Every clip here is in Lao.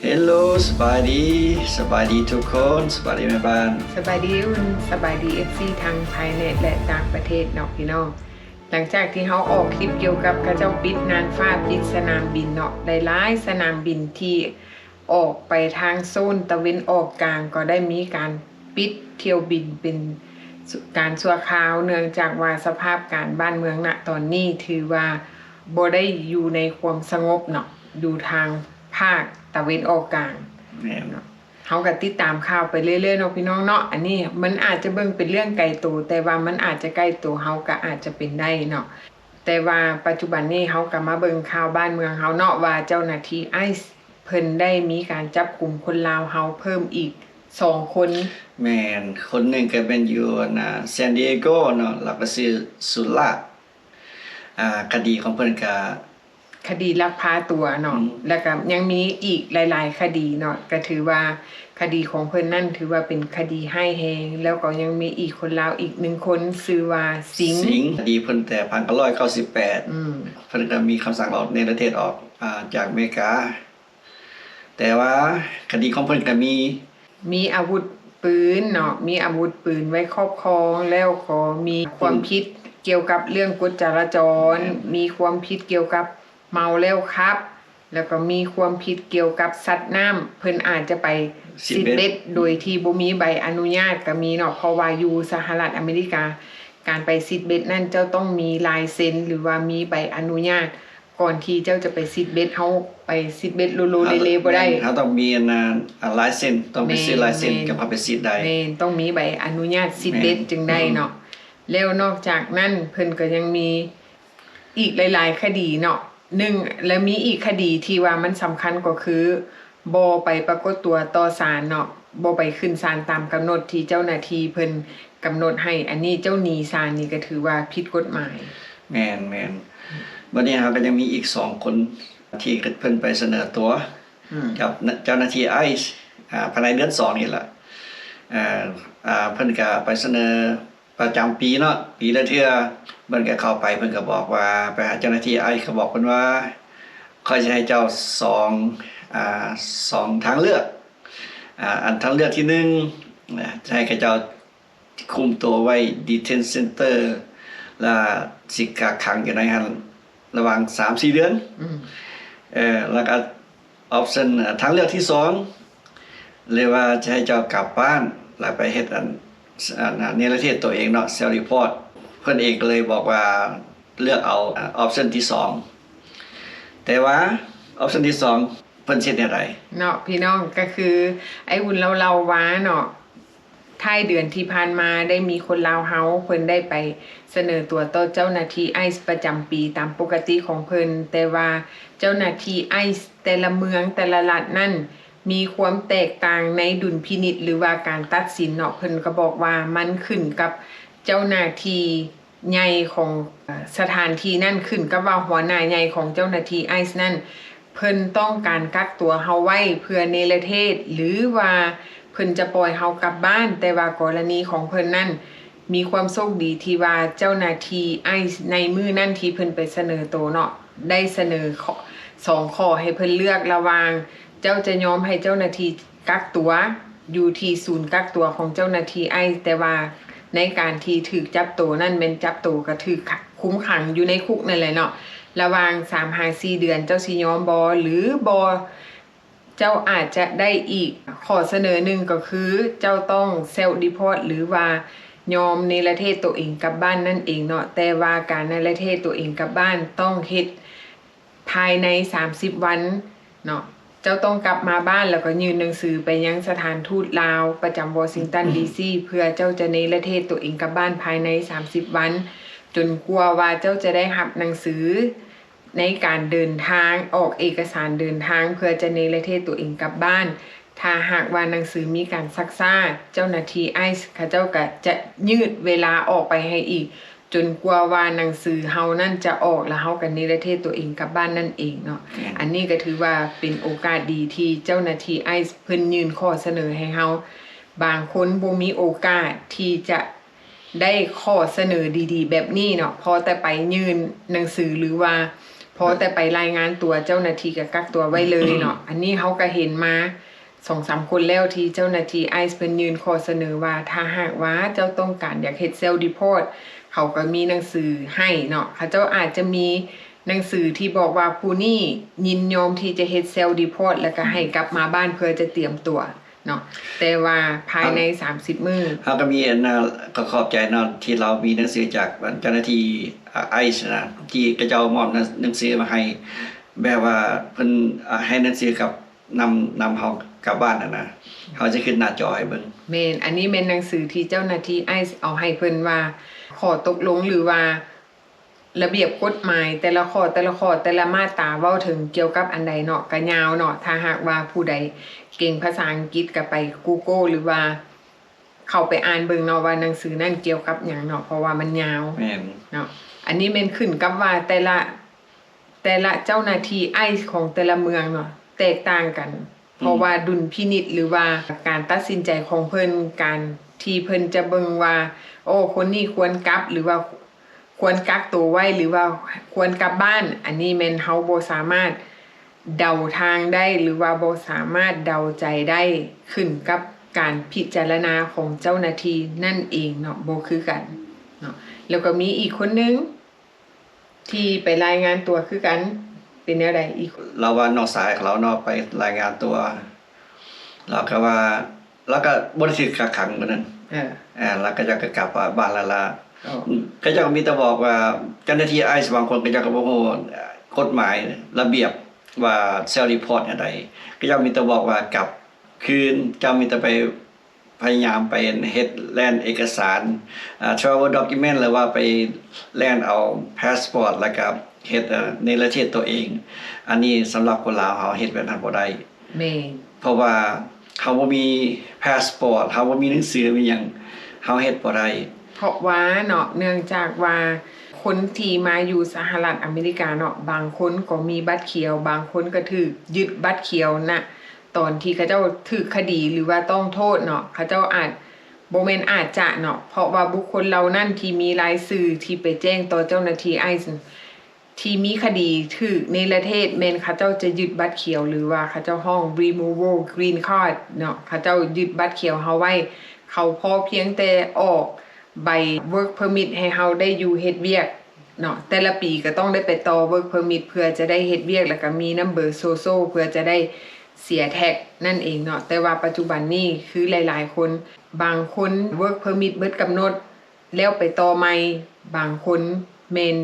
ເຮລໂລ ສະບາຍດີ ສະບາຍດີທຸກຄົນ ສະບາຍດີແມ່ບ້ານ ສະບາຍດີອຸ່ນ ສະບາຍດີ ເອັຟຊີ ທັງພາຍໃນ ແລະ ຕ່າງປະເທດເນາະພີ່ນ້ອງ. ຫຼັງຈາກທີ່ເຮົາອອກຄລິບກ່ຽວກັບເຂົາເຈົ້າປິດນ່ານຟ້າ ປິດສະໜາມບິນເນາະ ຫຼາຍໆສະໜາມບິນທີ່ອອກໄປທາງໂຊນຕາເວັນອອກກາງ ກໍໄດ້ມີການປິດຖ້ຽວບິນເປັນການຊົ່ວຄາວ ເນື່ອງຈາກວ່າສະພາບການບ້ານເມືອງນະຕອນນີ້ ຖືວ່າບໍ່ໄດ້ຢູ່ໃນຄວາມສະຫງົບເນາະ ຢູ່ທາງພາກຕາເວັນອອກກາງ. ແມ່ນ ເຮົາກໍຕິດຕາມຂ່າວໄປເລື້ອຍໆເນາະພີ່ນ້ອງເນາະ. ອັນນີ້ມັນອາດຈະເບິ່ງເປັນເລື່ອງໄກໂຕ ແຕ່ວ່າມັນອາດຈະໃກ້ໂຕເຮົາກໍອາດຈະເປັນໄດ້ເນາະ. ແຕ່ວ່າປັດຈຸບັນນີ້ເຮົາກໍມາເບິ່ງຂ່າວບ້ານເມືອງເຮົາເນາະ ວ່າເຈົ້າໜ້າທີ່ໄອສ໌ເພິ່ນໄດ້ມີການຈັບກຸມຄົນລາວເຮົາເພີ່ມອີກສອງຄົນ. ແມ່ນ ຄົນໜຶ່ງກໍແມ່ນຢູ່ອັນນາ San Diego ເນາະ ແລ້ວກໍຊື່ສຸລາດ. ອ່າ ຄະດີຂອງເພິ່ນກະ ຄະດີລັກພາຕົວເນາະ ອືມ ແລ້ວກະຍັງມີອີກຫຼາຍໆຄະດີເນາະ ກະຖືວ່າຄະດີຂອງເພິ່ນນັ້ນຖືວ່າເປັນຄະດີຮ້າຍແຮງ ແລ້ວກໍຍັງມີອີກຄົນລາວອີກໜຶ່ງຄົນ ຊື່ວ່າສິງ ສິງ ຄະດີເພິ່ນແຕ່ພັນເກົ້າຮ້ອຍເກົ້າສິບແປດ ອືມ ເພິ່ນກະມີຄຳສັ່ງອອກເນລະເທດອອກ ອ່າ ຈາກອາເມລິກາ. ແຕ່ວ່າຄະດີຂອງເພິ່ນກະມີ ມີອາວຸດປືນເນາະ ມີອາວຸດປືນໄວ້ຄອບຄອງ ແລ້ວກໍມີຄວາມຜິດກ່ຽວກັບເລື່ອງກົດຈະລາຈອນ ແມ່ນ ມີຄວາມຜິດກ່ຽວກັບເມົາແລ້ວຂັບ ແລ້ວກໍມີຄວາມຜິດກ່ຽວກັບສັດນ້ຳ ເພິ່ນອາດຈະໄປ ຊີດເບັດ ຊີດເບັດໂດຍທີ່ບໍ່ມີໃບອະນຸຍາດກໍມີເນາະ ເພາະວ່າຢູ່ສະຫະລັດອາເມລິກາ ການໄປຊີດເບັດນັ້ນ ເຈົ້າຕ້ອງມີລາຍເຊັນ ຫຼືວ່າມີໃບອະນຸຍາດ ກ່ອນທີ່ເຈົ້າຈະໄປຊີດເບັດ ເຮົາໄປຊີດເບັດໂລໆເລໆບໍ່ໄດ້ ເຮົາຕ້ອງມີອັນນາ ອາ ລາຍເຊັນ ຕ້ອງໄປຊື້ລາຍເຊັນ ແມ່ນ ຈຶ່ງເຂົ້າໄປຊີດໄດ້ ແມ່ນ ຕ້ອງມີໃບອະນຸຍາດຊີດເບັດ ແມ່ນ ຈຶ່ງໄດ້ເນາະ ອືມ ແລ້ວນອກຈາກນັ້ນເພິ່ນກໍຍັງມີອີກຫຼາຍໆຄະດີເນາະ ໜຶ່ງ ແລະ ມີອີກຄະດີທີ່ວ່າມັນສຳຄັນກໍຄື ບໍ່ໄປປາກົດຕົວຕໍ່ສານເນາະ ບໍ່ໄປຂຶ້ນສານຕາມກຳນົດທີ່ເຈົ້າໜ້າທີ່ເພິ່ນກຳນົດໃຫ້ ອັນນີ້ເຈົ້າໜີສານນີ້ກໍຖືວ່າຜິດກົດໝາຍ. ແມ່ນ ແມ່ນ ບັດນີ້ເຮົາກໍຍັງມີອີກສອງຄົນທີ່ເພິ່ນໄປສະເໜີຕົວ ອືມ ກັບເຈົ້າໜ້າທີ່ໄອສ໌ ອາ ພາຍໃນເດືອນສອງນີ້ລະ ເອີ ອາ ເພິ່ນກໍໄປສະເໜີ ປະຈຳປີເນາະ ປີລະເທື່ອ ເພິ່ນກໍເຂົ້າໄປ ເພິ່ນກໍບອກວ່າ ໄປຫາເຈົ້າໜ້າທີ່ໄອສ໌ ກໍບອກເພິ່ນວ່າ ຂ້ອຍຈະໃຫ້ເຈົ້າສອງ ອາ ສອງທາງເລືອກ ອາ ອັນທາງເລືອກທີໜຶ່ງ ຈະໃຫ້ເຂົາເຈົ້າຄຸມໂຕໄວ້ detention center ລະຊິກັກຂັງຢູ່ໃນຫັ້ນລະຫວ່າງສາມສີ່ເດືອນ ອືມ ເອີ ລະກະ option ເອີ ທາງເລືອກທີສອງ ຫຼືວ່າຈະໃຫ້ເຈົ້າກັບບ້ານ ແລ້ວໄປເຮັດອັນ ອັນ ອັນເນລະເທດຕົວເອງເນາະ self report ເພິ່ນເອງກໍເລີຍບອກວ່າເລືອກເອົາ ອາ option ທີສອງ ແຕ່ວ່າ option ທີສອງ ເພິ່ນຊິເຮັດແນວໃດເນາະ ພີ່ນ້ອງ ກໍຄືອ້າຍອຸ່ນເລົ່າວ່າເນາະ ທ້າຍເດືອນທີ່ຜ່ານມາ ໄດ້ມີຄົນລາວເຮົາເພິ່ນໄດ້ໄປສະເໜີຕົວຕໍ່ເຈົ້າໜ້າທີ່ໄອສ໌ປະຈຳປີຕາມປົກກະຕິຂອງເພິ່ນ ແຕ່ວ່າເຈົ້າໜ້າທີ່ໄອສ໌ແຕ່ລະເມືອງແຕ່ລະລັດນັ້ນ ມີຄວາມແຕກຕ່າງໃນດຸນພິນິດ ຫຼືວ່າການຕັດສິນເນາະ ເພິ່ນກໍບອກວ່າມັນຂຶ້ນກັບເຈົ້າໜ້າທີ່ໃຫຍ່ຂອງ ເອີ ສະຖານທີ່ນັ້ນ ຂຶ້ນກັບວ່າຫົວໜ້າໃຫຍ່ຂອງເຈົ້າໜ້າທີ່ໄອສ໌ນັ້ນ ເພິ່ນຕ້ອງການກັກຕົວເຮົາໄວ້ເພື່ອເນລະເທດ ຫຼືວ່າເພິ່ນຈະປ່ອຍເຮົາກັບບ້ານ ແຕ່ວ່າກໍລະນີຂອງເພິ່ນນັ້ນ ມີຄວາມໂຊກດີທີ່ວ່າເຈົ້າໜ້າທີ່ໄອສ໌ໃນມື້ນັ້ນທີ່ເພິ່ນໄປສະເໜີໂຕເນາະ ໄດ້ສະເໜີ ສອງຂໍ້ໃຫ້ເພິ່ນເລືອກ ລະຫວ່າງເຈົ້າຈະຍອມໃຫ້ເຈົ້າໜ້າທີ່ກັກຕົວຢູ່ທີ່ສູນກັກຕົວຂອງເຈົ້າໜ້າທີ່ໄອສ໌ ແຕ່ວ່າໃນການທີ່ຖືກຈັບໂຕນັ້ນແມ່ນຈັບໂຕກໍຖືກ ຄຸມຂັງຢູ່ໃນຄຸກນັ້ນແຫຼະເນາະ ລະຫວ່າງສາມຫາສີ່ເດືອນ ເຈົ້າຊິຍອມບໍ່ ຫຼືບໍ່ ເຈົ້າອາດຈະໄດ້ອີກຂໍ້ສະເໜີໜຶ່ງ ກໍຄືເຈົ້າຕ້ອງ self deport ຫຼືວ່າຍອມເນລະເທດໂຕເອງກັບບ້ານນັ້ນເອງເນາະ ແຕ່ວ່າການເນລະເທດໂຕເອງກັບບ້ານຕ້ອງເຮັດພາຍໃນສາມສິບວັນເນາະ ເຈົ້າຕ້ອງກັບມາບ້ານ ແລ້ວກໍຍື່ນໜັງສືໄປຍັງສະຖານທູດລາວປະຈຳ Washington D C ເພື່ອເຈົ້າຈະເນລະເທດໂຕເອງກັບບ້ານພາຍໃນສາມສິບວັນ ຈົນກວ່າວ່າເຈົ້າຈະໄດ້ຮັບໜັງສື ໃນການເດີນທາງ ອອກເອກະສານເດີນທາງ ເພື່ອຈະເນລະເທດຕົວເອງກັບບ້ານ. ຖ້າຫາກວ່າໜັງສືມີການຊັກຊ້າ, ເຈົ້າໜ້າທີ່ໄອສ໌ເຂົາເຈົ້າກໍຈະຍືດເວລາອອກໄປໃຫ້ອີກ, ຈົນກວ່າວ່າໜັງສືເຮົານັ້ນຈະອອກ ແລ້ວເຮົາກໍເນລະເທດຕົວເອງກັບບ້ານນັ້ນເອງເນາະ. ແມ່ນ. ອັນນີ້ກໍຖືວ່າເປັນໂອກາດດີທີ່ເຈົ້າໜ້າທີ່ໄອສ໌ເພິ່ນຍື່ນຂໍ້ສະເໜີໃຫ້ເຮົາ. ບາງຄົນບໍ່ມີໂອກາດທີ່ຈະ ໄດ້ຂໍ້ສະເໜີດີໆແບບນີ້ເນາະ, ພໍແຕ່ໄປຍື່ນໜັງສື ຫຼືວ່າ ພໍແຕ່ໄປລາຍງານຕົວ ເຈົ້າໜ້າທີ່ກໍກັກຕົວໄວ້ເລີຍເນາະ. ອັນນີ້ເຮົາກໍເຫັນມາສອງສາມຄົນແລ້ວ ທີ່ເຈົ້າໜ້າທີ່ໄອສ໌ເພິ່ນຍື່ນຂໍ້ສະເໜີວ່າ ຖ້າຫາກວ່າເຈົ້າຕ້ອງການຢາກເຮັດເຊລດີພອດ ເຂົາກໍມີໜັງສືໃຫ້ເນາະ. ເຂົາເຈົ້າອາດຈະມີໜັງສືທີ່ບອກວ່າຜູ້ນີ້ຍິນຍອມທີ່ຈະເຮັດເຊລດີພອດ ແລ້ວກໍໃຫ້ກັບມາບ້ານເພື່ອຈະຕຽມຕົວເນາະ ແຕ່ວ່າພາຍໃນສາມສິບມື້. ເຮົາກໍມີອັນນະ ກໍຂອບໃຈເນາະ ທີ່ເຮົາມີໜັງສືຈາກເຈົ້າໜ້າທີ່ໄອສ໌ນະ ທີ່ເຂົາເຈົ້າມອບໜັງສືມາໃຫ້ ແບບວ່າເພິ່ນໃຫ້ໜັງສືກັບ ນຳ ນຳເຮົາກັບບ້ານຫັ້ນນະ. ເຮົາຈະຂຶ້ນໜ້າຈໍໃຫ້ເບິ່ງ. ແມ່ນ, ອັນນີ້ແມ່ນໜັງສືທີ່ເຈົ້າໜ້າທີ່ໄອສ໌ເອົາໃຫ້ເພິ່ນວ່າ ຂໍ້ຕົກລົງ ຫຼືວ່າລະບຽບກົດໝາຍແຕ່ລະຂໍ້ ແຕ່ລະຂໍ້ ແຕ່ລະມາດຕາເວົ້າເຖິງກ່ຽວກັບອັນໃດເນາະ, ກະຍາວເນາະ. ຖ້າຫາກວ່າຜູ້ໃດເກັ່ງພາສາອັງກິດ ກະໄປກູໂກ ຫຼືວ່າເຂົ້າໄປອ່ານເບິ່ງເນາະ ວ່າໜັງສືນັ້ນກ່ຽວກັບຫຍັງເນາະ, ເພາະວ່າມັນຍາວ. ແມ່ນ. ເນາະ, ອັນນີ້ແມ່ນຂຶ້ນກັບວ່າແຕ່ລະ ແຕ່ລະເຈົ້າໜ້າທີ່ໄອສ໌ຂອງແຕ່ລະເມືອງເນາະ ແຕກຕ່າງກັນ ເພາະວ່າ ອືມ ດຸນພິນິດ ຫຼືວ່າການຕັດສິນໃຈຂອງເພິ່ນ ການທີ່ເພິ່ນຈະເບິ່ງວ່າ ໂອ້ ຄົນນີ້ຄວນກັບ ຫຼືວ່າຄວນກັກໂຕໄວ້ ຫຼືວ່າຄວນກັບບ້ານ, ອັນນີ້ແມ່ນເຮົາບໍ່ສາມາດເດົາທາງໄດ້ ຫຼືວ່າບໍ່ສາມາດເດົາໃຈໄດ້, ຂຶ້ນກັບການພິຈາລະນາຂອງເຈົ້າໜ້າທີ່ນັ້ນເອງເນາະ, ບໍ່ຄືກັນເນາະ. ແລ້ວກໍມີອີກຄົນໜຶ່ງ ທີ່ໄປລາຍງານຕົວຄືກັນ ເປັນແນວໃດອີກ? ລາວວ່ານ້ອງຊາຍຂອງລາວເນາະ ໄປລາຍງານຕົວ ລາວກໍວ່າ ລາວກໍບໍ່ໄດ້ຖືກກັກຂັງມື້ນັ້ນ. ເອີ ອ່າ ລາວກໍຢາກກັບບ້ານລາວລະ. ເຂົາເຈົ້າກໍມີແຕ່ບອກວ່າ ເຈົ້າໜ້າທີ່ໄອສ໌ບາງຄົນ ເຂົາເຈົ້າກໍບໍ່ຮູ້ກົດໝາຍລະບຽບວ່າ ເຊລດີພອດແນວໃດ, ເຂົາເຈົ້າມີແຕ່ບອກວ່າກັບຄືນ, ເຈົ້າມີແຕ່ໄປ ພະຍາຍາມໄປເຮັດແລ່ນເອກະສານ ອ່າ travel document ຫຼືວ່າໄປແລ່ນເອົາພາສປອດ ແລ້ວກະເຮັດ ເອີ ໃນປະເທດຕົວເອງ. ອັນນີ້ສຳລັບຄົນລາວເຮົາເຮັດແບບນັ້ນບໍ່ໄດ້. ແມ່ນ. ເພາະວ່າເຮົາບໍ່ມີພາສປອດ, ເຮົາບໍ່ມີໜັງສືມີຫຍັງ, ເຮົາເຮັດບໍ່ໄດ້. ເພາະວ່າເນາະ, ເນື່ອງຈາກວ່າຄົນທີ່ມາຢູ່ສະຫະລັດອາເມລິກາເນາະ, ບາງຄົນກໍມີບັດຂຽວ, ບາງຄົນກໍຖືກຍຶດບັດຂຽວນະ ຕອນທີ່ເຂົາເຈົ້າຖືກຄະດີ ຫຼືວ່າຕ້ອງໂທດເນາະ, ເຂົາເຈົ້າອາດ ບໍ່ແມ່ນອາດຈະເນາະ, ເພາະວ່າບຸກຄົນເຫຼົ່ານັ້ນທີ່ມີລາຍຊື່ທີ່ໄປແຈ້ງຕໍ່ເຈົ້າໜ້າທີ່ໄອສ໌ ທີ່ມີຄະດີຖືກເນລະເທດ ແມ່ນເຂົາເຈົ້າຈະຍຶດບັດຂຽວ ຫຼືວ່າເຂົາເຈົ້າຮ້ອງ removal green card ເນາະ, ເຂົາເຈົ້າຍຶດບັດຂຽວເຮົາໄວ້, ເຂົາພໍພຽງແຕ່ອອກໃບ work permit ໃຫ້ເຮົາໄດ້ຢູ່ເຮັດວຽກ ເນາະ, ແຕ່ລະປີກໍຕ້ອງໄດ້ໄປຕໍ່ work permit ເພື່ອຈະໄດ້ເຮັດວຽກ ແລ້ວກໍມີນຳເບີໂຊຊຽວ ເພື່ອຈະໄດ້ເສຍແທັກນັ້ນເອງເນາະ. ແຕ່ວ່າປັດຈຸບັນນີ້ຄືຫຼາຍໆຄົນ, ບາງຄົນ work permit ເບິດກຳນົດແລ້ວໄປຕໍ່ໃໝ່, ບາງຄົນແມ່ນ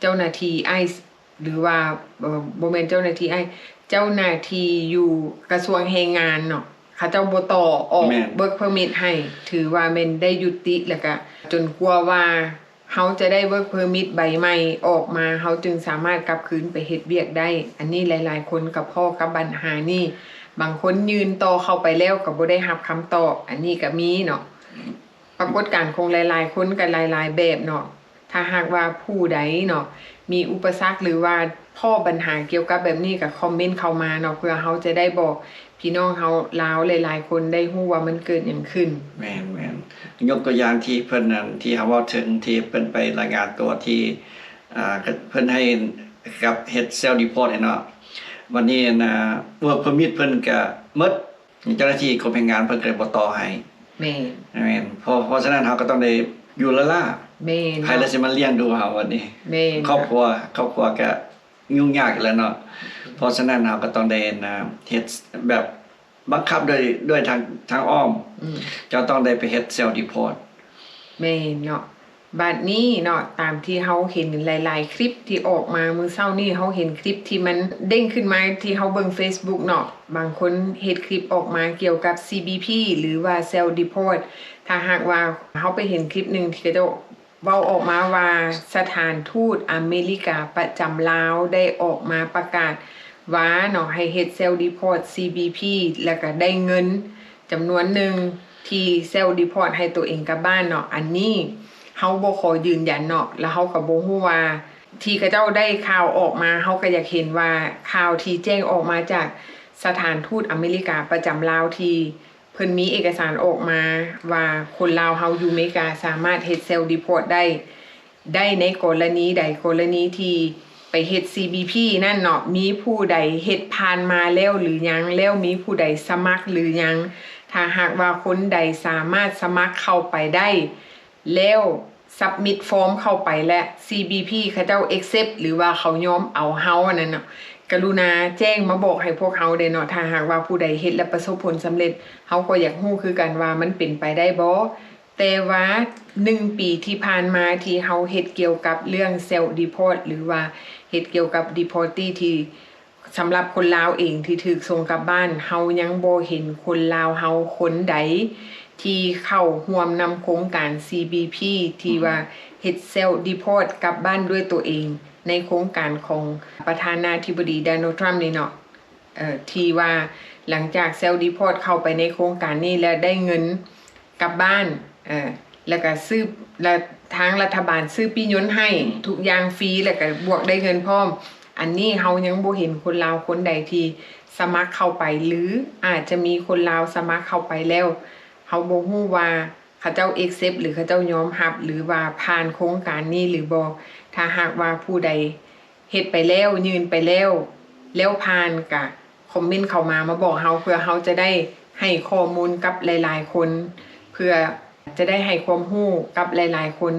ເຈົ້າໜ້າທີ່ໄອສ໌ ຫຼືວ່າ ເອີ ບໍ່ແມ່ນເຈົ້າໜ້າທີ່ໄອສ໌ ເຈົ້າໜ້າທີ່ຢູ່ກະຊວງແຮງງານເນາະ, ເຂົາເຈົ້າບໍ່ຕໍ່ອອກ ແມ່ນ work permit ໃຫ້, ຖືວ່າແມ່ນໄດ້ຍຸຕິ ແລ້ວກະຈົນກວ່າວ່າ ເຮົາຈະໄດ້ work permit ໃບໃໝ່ອອກມາ, ເຮົາຈຶ່ງສາມາດກັບຄືນໄປເຮັດວຽກໄດ້. ອັນນີ້ຫຼາຍໆຄົນກໍພໍ້ກັບບັນຫານີ້, ບາງຄົນຍື່ນຕໍ່ເຂົ້າໄປແລ້ວກໍບໍ່ໄດ້ຮັບຄຳຕອບ, ອັນນີ້ກໍມີເນາະ. ປາກົດການຂອງຫຼາຍໆຄົນກໍຫຼາຍໆແບບເນາະ. ຖ້າຫາກວ່າຜູ້ໃດເນາະ ມີອຸປະສັກ ຫຼືວ່າພໍ້ບັນຫາກ່ຽວກັບແບບນີ້ ກໍຄອມເມັນເຂົ້າມາເນາະ, ເພື່ອເຮົາຈະໄດ້ບອກ ພີ່ນ້ອງເຮົາລາວຫຼາຍໆຄົນໄດ້ຮູ້ວ່າມັນເກີດຫຍັງຂຶ້ນ. ແມ່ນໆ ຍົກຕົວຢ່າງທີ່ເພິ່ນນັ້ນ ທີ່ເຮົາເວົ້າເຖິງ ທີ່ເພິ່ນໄປລາຍງານຕົວທີ່ ອ່າ ເພິ່ນໃຫ້ກັບເຮັດ self report ເນາະ, ບັດນີ້ອັນນ່າ work permit ເພິ່ນກະໝົດ, ເຈົ້າໜ້າທີ່ກົມແຮງງານເພິ່ນກະບໍ່ຕໍ່ໃຫ້. ແມ່ນ ແມ່ນ ເພາະ ເພາະສະນັ້ນເຮົາກະຕ້ອງໄດ້ຢູ່ລ້າໆ. ແມ່ນ ໃຜລະຊິມາລ້ຽງດູເຮົາບັດນີ້? ແມ່ນ ຄອບຄົວ ຄອບຄົວກະ ຫຍຸ້ງຍາກອີກແລ້ວເນາະ. ເພາະສະນັ້ນເຮົາກໍຕ້ອງໄດ້ ອ່າ ເຮັດແບບບັງຄັບໂດຍ ໂດຍທາງ ທາງອ້ອມ. ອືມ ເຈົ້າຕ້ອງໄດ້ໄປເຮັດ self report. ແມ່ນເນາະ. ບາດນີ້ເນາະ ຕາມທີ່ເຮົາເຫັນຫຼາຍໆຄລິບທີ່ອອກມາ, ມື້ເຊົ້ານີ້ເຮົາເຫັນຄລິບທີ່ມັນເດ້ງຂຶ້ນມາທີ່ເຮົາເບິ່ງ Facebook ເນາະ, ບາງຄົນເຮັດຄລິບອອກມາກ່ຽວກັບ CBP ຫຼືວ່າ self report. ຖ້າຫາກວ່າເຮົາໄປເຫັນຄລິບໜຶ່ງທີ່ເຂົາເຈົ້າ ເວົ້າອອກມາວ່າ ສະຖານທູດອາເມລິກາປະຈຳລາວໄດ້ອອກມາປະກາດວ່າເນາະ ໃຫ້ເຮັດ self report CBP ແລ້ວກະໄດ້ເງິນຈຳນວນໜຶ່ງທີ່ self report ໃຫ້ໂຕເອງກັບບ້ານເນາະ. ອັນນີ້ເຮົາບໍ່ຂໍຢືນຢັນເນາະ ແລ້ວເຮົາກະບໍ່ຮູ້ວ່າ ທີ່ເຂົາເຈົ້າໄດ້ຂ່າວອອກມາ, ເຮົາກະຢາກເຫັນວ່າຂ່າວທີ່ແຈ້ງອອກມາຈາກສະຖານທູດອາເມລິກາປະຈຳລາວທີ່ ເພິ່ນມີເອກະສານອອກມາວ່າ ຄົນລາວເຮົາຢູ່ເມກາສາມາດເຮັດ self report ໄດ້ ໄດ້ໃນກໍລະນີໃດ? ກໍລະນີທີ່ ໄປເຮັດ CBP ນັ້ນເນາະ ມີຜູ້ໃດເຮັດຜ່ານມາແລ້ວຫຼືຍັງ? ແລ້ວມີຜູ້ໃດສະໝັກຫຼືຍັງ? ຖ້າຫາກວ່າຄົນໃດສາມາດສະໝັກເຂົ້າໄປໄດ້ ແລ້ວ submit form ເຂົ້າໄປ ແລະ CBP ເຂົາເຈົ້າ accept ຫຼືວ່າເຂົາຍອມເອົາເຮົາອັນນັ້ນເນາະ ກະລຸນາແຈ້ງມາບອກໃຫ້ພວກເຮົາແດ່ເນາະ. ຖ້າຫາກວ່າຜູ້ໃດເຮັດແລ້ວປະສົບຜົນສຳເລັດ ເຮົາກໍຢາກຮູ້ຄືກັນວ່າມັນເປັນໄປໄດ້ບໍ່? ແຕ່ວ່າໜຶ່ງປີທີ່ຜ່ານມາທີ່ເຮົາເຮັດກ່ຽວກັບເລື່ອງ self deport ຫຼືວ່າເຮັດກ່ຽວກັບ deportee ທີ່ ສຳລັບຄົນລາວເອງທີ່ຖືກສົ່ງກັບບ້ານ, ເຮົາຍັງບໍ່ເຫັນຄົນລາວເຮົາຄົນໃດທີ່ເຂົ້າຮ່ວມນຳໂຄງການ CBP ທີ່ວ່າເຮັດ self deport ກັບບ້ານດ້ວຍຕົວເອງ ໃນໂຄງການຂອງປະທານາທິບໍດີ Donald Trump ນີ້ເນາະ, ເອີ ທີ່ວ່າຫຼັງຈາກ self deport ເຂົ້າໄປໃນໂຄງການນີ້ແລ້ວໄດ້ເງິນ ກັບບ້ານ ເອີ ແລ້ວກະຊື້ ແລ້ວທາງລັດຖະບານຊື້ປີ້ຍົນໃຫ້ ອືມ ທຸກຢ່າງຟຣີ ແລ້ວກະບວກໄດ້ເງິນພ້ອມ. ອັນນີ້ເຮົາຍັງບໍ່ເຫັນຄົນລາວຄົນໃດທີ່ສະໝັກເຂົ້າໄປ ຫຼື ອາດຈະມີຄົນລາວສະໝັກເຂົ້າໄປແລ້ວ ເຮົາບໍ່ຮູ້ວ່າເຂົາເຈົ້າ accept ຫຼື ເຂົາເຈົ້າຍອມຮັບ ຫຼືວ່າຜ່ານໂຄງການນີ້ຫຼືບໍ່. ຖ້າຫາກວ່າຜູ້ໃດ ເຮັດໄປແລ້ວ ຍື່ນໄປແລ້ວ ແລ້ວຜ່ານ ກະຄອມເມັນເຂົ້າມາ ມາບອກເຮົາ ເພື່ອເຮົາຈະໄດ້ໃຫ້ຂໍ້ມູນກັບຫຼາຍໆຄົນ ເພື່ອຈະໄດ້ໃຫ້ຄວາມຮູ້ກັບຫຼາຍໆຄົນ.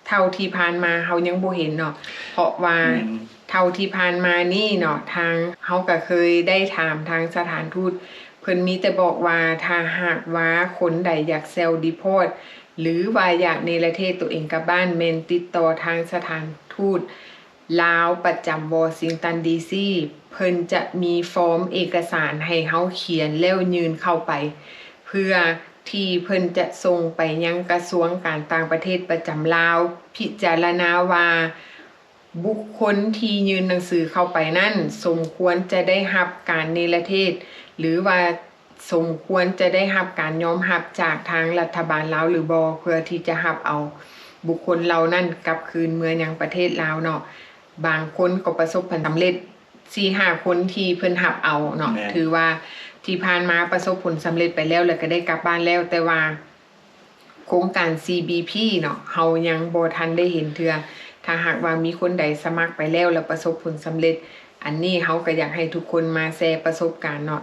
ເທົ່າທີ່ຜ່ານມາເຮົາຍັງບໍ່ເຫັນເນາະ ເພາະວ່າ ແມ່ນ ເທົ່າທີ່ຜ່ານມານີ້ເນາະ ທາງເຮົາກະເຄີຍໄດ້ຖາມທາງສະຖານທູດ ເພິ່ນມີແຕ່ບອກວ່າ ຖ້າຫາກວ່າຄົນໃດຢາກ self deport ຫຼືວ່າຢາກເນລະເທດໂຕເອງກັບບ້ານ ແມ່ນຕິດຕໍ່ທາງສະຖານທູດ ລາວປະຈຳວໍຊິງຕັນ ດີຊີ ເພິ່ນຈະມີຟອມເອກະສານໃຫ້ເຮົາຂຽນແລ້ວຍື່ນເຂົ້າໄປ ເພື່ອທີ່ເພິ່ນຈະສົ່ງໄປຍັງກະຊວງການຕ່າງປະເທດປະຈຳລາວ ພິຈາລະນາວ່າບຸກຄົນທີ່ຍື່ນໜັງສືເຂົ້າໄປນັ້ນ ສົມຄວນຈະໄດ້ຮັບການເນລະເທດ ຫຼືວ່າ ສົມຄວນຈະໄດ້ຮັບການຍອມຮັບຈາກທາງລັດຖະບານລາວຫຼືບໍ່ ເພື່ອທີ່ຈະຮັບເອົາບຸກຄົນເຫຼົ່ານັ້ນກັບຄືນເມືອຍັງປະເທດລາວເນາະ. ບາງຄົນກໍປະສົບຜົນສຳເລັດ ສີ່ຫ້າຄົນທີ່ເພິ່ນຮັບເອົາເນາະ. ແມ່ນ. ຖືວ່າທີ່ຜ່ານມາປະສົບຜົນສຳເລັດໄປແລ້ວ ແລ້ວກໍໄດ້ກັບບ້ານແລ້ວ, ແຕ່ວ່າ ໂຄງການ ຊີບີພີ ເນາະ ເຮົາຍັງບໍ່ທັນໄດ້ເຫັນເທື່ອ. ຖ້າຫາກວ່າມີຄົນໃດສະໝັກໄປແລ້ວ ແລ້ວປະສົບຜົນສຳເລັດ, ອັນນີ້ເຮົາກໍຢາກໃຫ້ທຸກຄົນມາແຊປະສົບການເນາະ.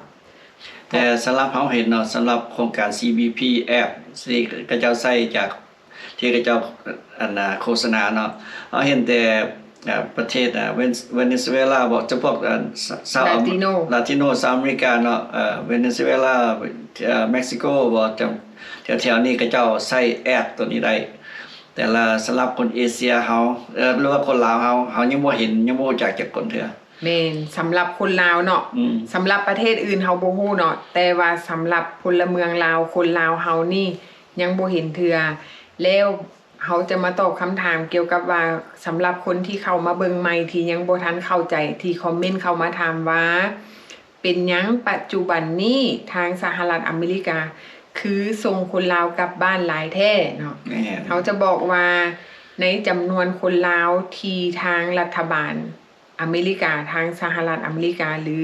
ແຕ່ສຳລັບເຮົາເຫັນເນາະ, ສຳລັບໂຄງການ ຊີບີພີ ແອັບ ທີ່ເຂົາເຈົ້າໃຊ້ຈາກ ທີ່ເຂົາເຈົ້າ ອັນນາ ໂຄສະນາເນາະ, ເຮົາເຫັນແຕ່ ເອີ ປະເທດ ເວເນຊູເອລາບໍ ຈຳພວກ ເອີ ຊາວ ລາຕິໂນ ລາຕິໂນ ຊາວອາເມລິກາເນາະ, ເອີ ເວເນຊູເອລາ ເອີ ເມັກຊິໂກບໍ ຈຳ ແຖວໆນີ້ເຂົາເຈົ້າໃຊ້ແອັບໂຕນີ້ໄດ້. ແຕ່ລະ ສຳລັບຄົນເອເຊຍເຮົາ ເອີ ຫຼືວ່າຄົນລາວເຮົາ ເຮົາຍັງບໍ່ເຫັນ ຍັງບໍ່ຮູ້ຈັກຈັກຄົນເທື່ອ. ແມ່ນ, ສຳລັບຄົນລາວເນາະ. ອືມ. ສຳລັບປະເທດອື່ນເຮົາບໍ່ຮູ້ເນາະ, ແຕ່ວ່າສຳລັບພົນລະເມືອງລາວ ຄົນລາວເຮົານີ້ຍັງບໍ່ເຫັນເທື່ອ. ແລ້ວ ເຮົາຈະມາຕອບຄຳຖາມກ່ຽວກັບວ່າ ສຳລັບຄົນທີ່ເຂົ້າມາເບິ່ງໃໝ່ ທີ່ຍັງບໍ່ທັນເຂົ້າໃຈ ທີ່ຄອມເມັນເຂົ້າມາຖາມວ່າ ເປັນຫຍັງປັດຈຸບັນນີ້ທາງສະຫະລັດອາເມລິກາ ຄືສົ່ງຄົນລາວກັບບ້ານຫຼາຍແທ້ເນາະ? ແມ່ນ. ເຮົາຈະບອກວ່າ ໃນຈຳນວນຄົນລາວທີ່ທາງລັດຖະບານ ອາເມລິກາ, ທາງສະຫະລັດອາເມລິກາ ຫຼື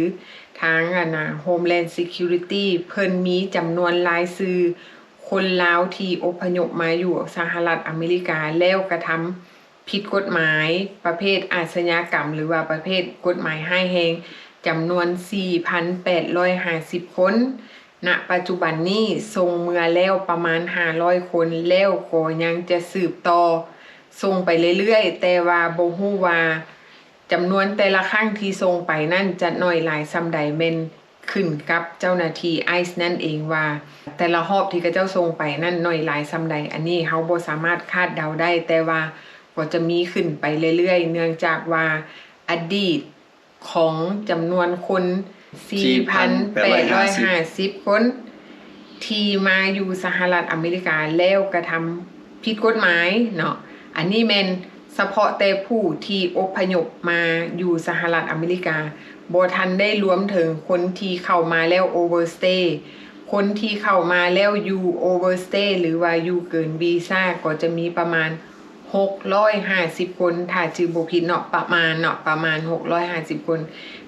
ທາງ ອັນນາ Homeland Security ເພິ່ນມີຈຳນວນລາຍຊື່ຄົນລາວທີ່ອົບພະຍົບມາຢູ່ສະຫະລັດອາເມລິກາ ແລ້ວກະທຳຜິດກົດໝາຍປະເພດອາຊະຍາກຳ ຫຼືວ່າປະເພດກົດໝາຍຮ້າຍແຮງ ຈຳນວນສີ່ພັນແປດຮ້ອຍຫ້າສິບຄົນ. ນະປັດຈຸບັນນີ້ສົ່ງເມືອແລ້ວປະມານຫ້າຮ້ອຍຄົນ ແລ້ວກໍຍັງຈະສືບຕໍ່ສົ່ງໄປເລື້ອຍໆ, ແຕ່ວ່າບໍ່ຮູ້ວ່າ ຈຳນວນແຕ່ລະຄັ້ງທີ່ສົ່ງໄປນັ້ນຈະໜ້ອຍຫຼາຍສ່ຳໃດ ແມ່ນຂຶ້ນກັບເຈົ້າໜ້າທີ່ ໄອສ໌ ນັ້ນເອງວ່າ ແຕ່ລະຮອບທີ່ເຂົາເຈົ້າສົ່ງໄປນັ້ນໜ້ອຍຫຼາຍສ່ຳໃດ, ອັນນີ້ເຮົາບໍ່ສາມາດຄາດເດົາໄດ້, ແຕ່ວ່າກໍຈະມີຂຶ້ນໄປເລື້ອຍໆ ເນື່ອງຈາກວ່າອະດີດຂອງຈຳນວນຄົນ ສີ່ພັນແປດຮ້ອຍຫ້າສິບຄົນ ທີ່ມາຢູ່ສະຫະລັດອາເມລິກາແລ້ວກະທຳຜິດກົດໝາຍເນາະ. ອັນນີ້ແມ່ນສະເພາະແຕ່ຜູ້ທີ່ອົບພະຍົບມາຢູ່ສະຫະລັດອາເມລິກາ, ບໍ່ທັນໄດ້ລວມເຖິງຄົນທີ່ເຂົ້າມາແລ້ວ overstay. ຄົນທີ່ເຂົ້າມາແລ້ວຢູ່ overstay ຫຼືວ່າຢູ່ເກີນວີຊາ ກໍຈະມີປະມານ ຫົກຮ້ອຍຫ້າສິບຄົນ ຖ້າຈື່ບໍ່ຜິດເນາະ, ປະມານເນາະ, ປະມານຫົກຮ້ອຍຫ້າສິບຄົນ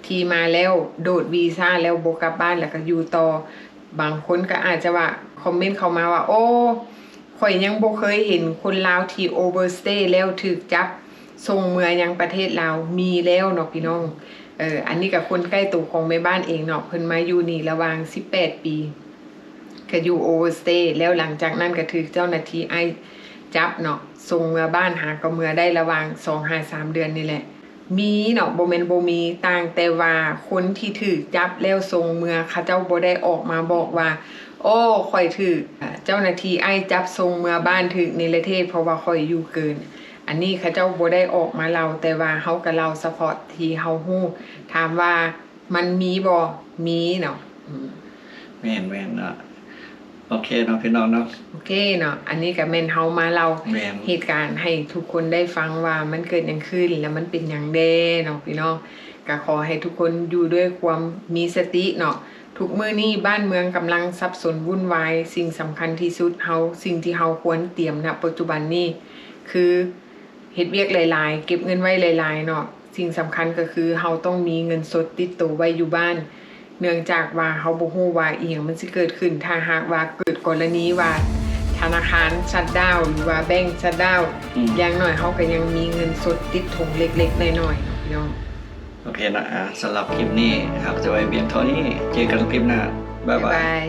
ທີ່ມາແລ້ວໂດດວີຊາແລ້ວບໍ່ກັບບ້ານ ແລ້ວກໍຢູ່ຕໍ່. ບາງຄົນກໍອາດຈະວ່າ ຄອມເມັນເຂົ້າມາວ່າ ໂອ້ ຂ້ອຍຍັງບໍ່ເຄີຍເຫັນຄົນລາວທີ່ overstay ແລ້ວຖືກຈັບ ສົ່ງເມືອຍັງປະເທດລາວມີແລ້ວເນາະພີ່ນ້ອງ. ເອີ ອັນນີ້ກໍຄົນໃກ້ໂຕຂອງແມ່ບ້ານເອງເນາະ, ເພິ່ນມາຢູ່ນີ້ລະຫວ່າງສິບແປດປີ ກໍຢູ່ overstay ແລ້ວຫຼັງຈາກນັ້ນກໍຖືກເຈົ້າໜ້າທີ່ໄອສ໌ຈັບເນາະ, ສົ່ງເມືອບ້ານຫາກໍເມືອໄດ້ລະຫວ່າງສອງຫາສາມເດືອນນີ້ແຫຼະ. ມີເນາະ ບໍ່ແມ່ນບໍ່ມີ, ຕ່າງແຕ່ວ່າຄົນທີ່ຖືກຈັບແລ້ວສົ່ງເມືອ ເຂົາເຈົ້າບໍ່ໄດ້ອອກມາບອກວ່າ ໂອ້ ຂ້ອຍຖືກເຈົ້າໜ້າທີ່ໄອສ໌ຈັບສົ່ງເມືອບ້ານ ຖືກເນລະເທດ ເພາະວ່າຂ້ອຍຢູ່ເກີນ. ອັນນີ້ເຂົາເຈົ້າບໍ່ໄດ້ອອກມາເລົ່າ, ແຕ່ວ່າເຮົາກໍເລົ່າສະເພາະທີ່ເຮົາຮູ້. ຖາມວ່າມັນມີບໍ່? ມີເນາະ. ອືມ ແມ່ນໆເນາະ. ໂອເຄເນາະພີ່ນ້ອງເນາະ. ໂອເຄເນາະ, ອັນນີ້ກໍແມ່ນເຮົາມາເລົ່າ ແມ່ນ ເຫດການໃຫ້ທຸກຄົນໄດ້ຟັງວ່າມັນເກີດຫຍັງຂຶ້ນ ແລະ ມັນເປັນຫຍັງແດ່ເນາະພີ່ນ້ອງ. ກໍຂໍໃຫ້ທຸກຄົນຢູ່ດ້ວຍຄວາມມີສະຕິເນາະ. ທຸກມື້ນີ້ບ້ານເມືອງກຳລັງສັບສົນວຸ່ນວາຍ, ສິ່ງສຳຄັນທີ່ສຸດເຮົາ ສິ່ງທີ່ເຮົາຄວນຕຽມນະປັດຈຸບັນນີ້ ຄືເຮັດວຽກຫຼາຍໆ, ເກັບເງິນໄວ້ຫຼາຍໆເນາະ. ສິ່ງສຳຄັນກໍຄືເຮົາຕ້ອງມີເງິນສົດຕິດໂຕໄວ້ຢູ່ບ້ານ, ເນື່ອງຈາກວ່າເຮົາບໍ່ຮູ້ວ່າອີ່ຫຍັງມັນຊິເກີດຂຶ້ນ. ຖ້າຫາກວ່າເກີດກໍລະນີວ່າທະນາຄານຊັດດາວ ຫຼືວ່າແບັງຊັດດາວ ອືມ ຢ່າງໜ້ອຍເຮົາກໍຍັງມີເງິນສົດຕິດຖົງເລັກໆນ້ອຍໆເນາະພີ່ນ້ອງ. ໂອເຄເນາະ, ອ່າ ສຳລັບຄລິບນີ້ເຮົາຈະໄວ້ພຽງເທົ່ານີ້. ເຈີກັນຄລິບໜ້າ. ບາຍບາຍ. ບາຍບາຍ.